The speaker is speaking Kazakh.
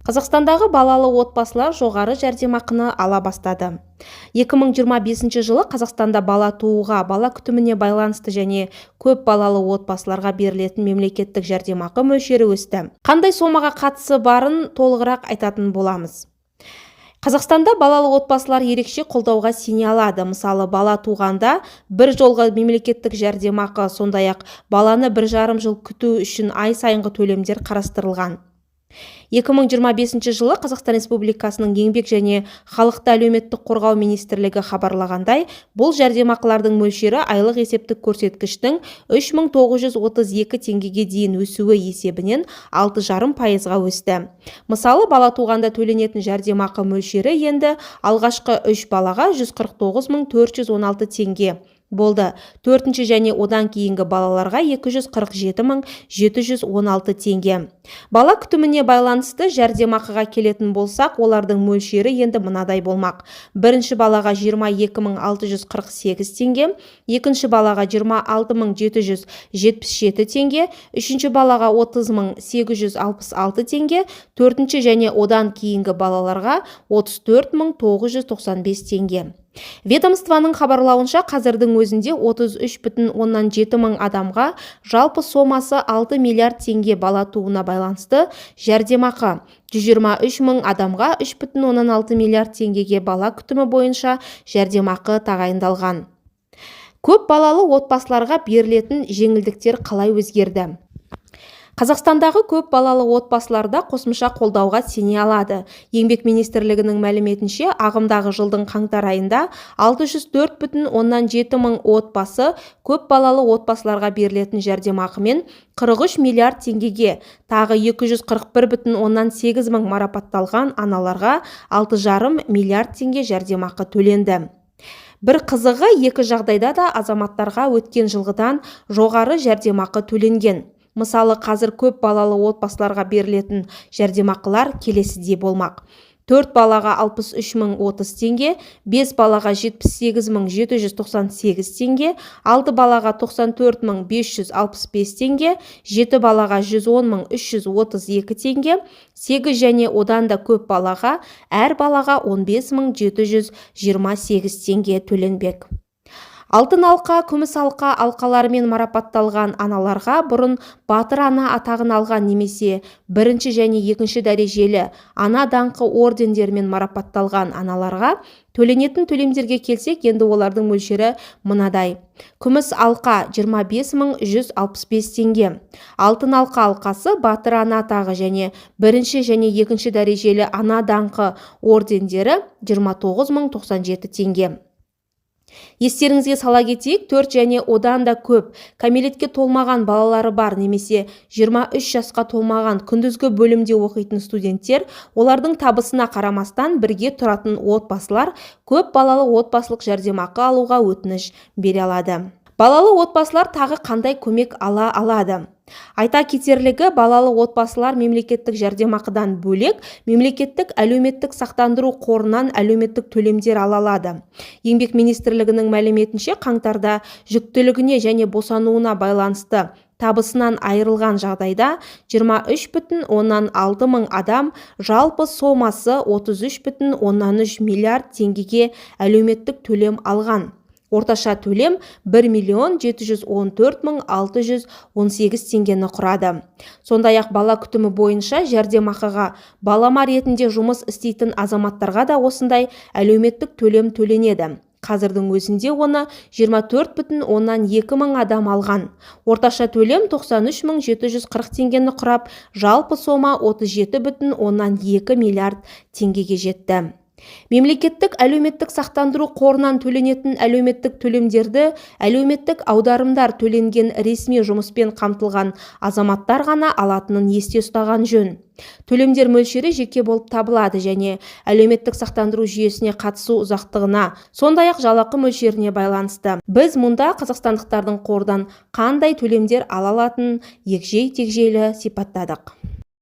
Қазақстандағы балалы отбасылар жоғары жәрдемақыны ала бастады. 2025 жылы Қазақстанда бала тууға, бала күтіміне байланысты және көп балалы отбасыларға берілетін мемлекеттік жәрдемақы мөлшері өсті. Қандай сомаға қатысы барын толығырақ айтатын боламыз. Қазақстанда балалы отбасылар ерекше қолдауға сене алады. Мысалы, бала туғанда бір жолғы мемлекеттік жәрдемақы, сондай-ақ баланы 1,5 жыл күту үшін ай сайынғы төлемдер қарастырылған. 2025 жылы Қазақстан Республикасының Еңбек және халықты әлеуметтік қорғау министрлігі хабарлағандай, бұл жәрдемақылардың мөлшері айлық есептік көрсеткіштің 3932 теңгеге дейін өсуі есебінен 6,5%-ға өсті. Мысалы, бала туғанда төленетін жәрдемақы мөлшері енді алғашқы үш балаға 149 416 теңге болды. Төртінші және одан кейінгі балаларға 247 716 теңге. Бала күтіміне байланысты жәрдемақыға келетін болсақ, олардың мөлшері енді мынадай болмақ. Бірінші балаға 22 648 теңге, екінші балаға 26 777 теңге, үшінші балаға 30 866 теңге, төртінші және одан кейінгі балаларға 34 995 теңге. Ведомствоның хабарлауынша, қазірдің өзінде 33,7 мың адамға жалпы сомасы 6 миллиард теңге бала тууына байланысты жәрдемақы, 123 мың адамға 3,6 миллиард теңгеге бала күтімі бойынша жәрдемақы тағайындалған. Көп балалы отбасыларға берілетін жеңілдіктер қалай өзгерді? Қазақстандағы көп балалы отбасыларда қосымша қолдауға сене алады. Еңбек министрлігінің мәліметінше, ағымдағы жылдың қаңтар айында 604,7 мың отбасы көп балалы отбасыларға берілетін жәрдемақымен 43 миллиард теңгеге, тағы 241,8 мың марапатталған аналарға 6,5 миллиард теңге жәрдемақы төленді. Бір қызығы, екі жағдайда да азаматтарға өткен жылғыдан жоғары жәрдемақы төленген. Мысалы, қазір көп балалы отбасыларға берілетін жәрдемақылар келесідей болмақ. Төрт балаға 63 030 теңге, бес балаға 78 798 теңге, алты балаға 94 565 теңге, жеті балаға 110 332 теңге, сегіз және одан да көп балаға әр балаға 15 728 теңге төленбек. Алтын алқа, күміс алқа алқаларымен марапатталған аналарға, бұрын Батыр ана атағын алған немесе бірінші және екінші дәрежелі Ана даңқы ордендерімен марапатталған аналарға төленетін төлемдерге келсек, енді олардың мөлшері мынадай. Күміс алқа 25 165 теңге, Алтын алқа алқасы, Батыр ана атағы және бірінші және екінші дәрежелі Ана даңқы ордендері 29 097 теңге. Естеріңізге сала кетейік, төрт және одан да көп кәмелетке толмаған балалары бар немесе 23 жасқа толмаған күндізгі бөлімде оқитын студенттер, олардың табысына қарамастан бірге тұратын отбасылар көп балалы отбасылық жәрдемақы алуға өтініш бере алады. Балалы отбасылар тағы қандай көмек ала алады? Айта кетерлігі, балалы отбасылар мемлекеттік жәрдемақыдан бөлек мемлекеттік әлеуметтік сақтандыру қорынан әлеуметтік төлемдер ала алады. Еңбек министрлігінің мәліметінше, қаңтарда жүктілігіне және босануына байланысты табысынан айырылған жағдайда 23,6 мың адам жалпы сомасы 33,3 миллиард теңгеге әлеуметтік төлем алған. Орташа төлем 1 миллион 714 мың 618 теңгені құрады. Сондай-ақ бала күтімі бойынша жәрдемақыға балама ретінде жұмыс істейтін азаматтарға да осындай әлеуметтік төлем төленеді. Қазірдің өзінде оны 24,2 мың адам алған. Орташа төлем 93 мың 740 теңгені құрап, жалпы сома 37,2 миллиард теңгеге жетті. Мемлекеттік әлеуметтік сақтандыру қорынан төленетін әлеуметтік төлемдерді әлеуметтік аударымдар төленген ресми жұмыспен қамтылған азаматтар ғана алатынын есте ұстаған жөн. Төлемдер мөлшері жеке болып табылады және әлеуметтік сақтандыру жүйесіне қатысу ұзақтығына, сондай-ақ жалақы мөлшеріне байланысты. Біз мұнда қазақстандықтардың қордан қандай төлемдер ала алатынын егжей-тегжейлі сипаттадық.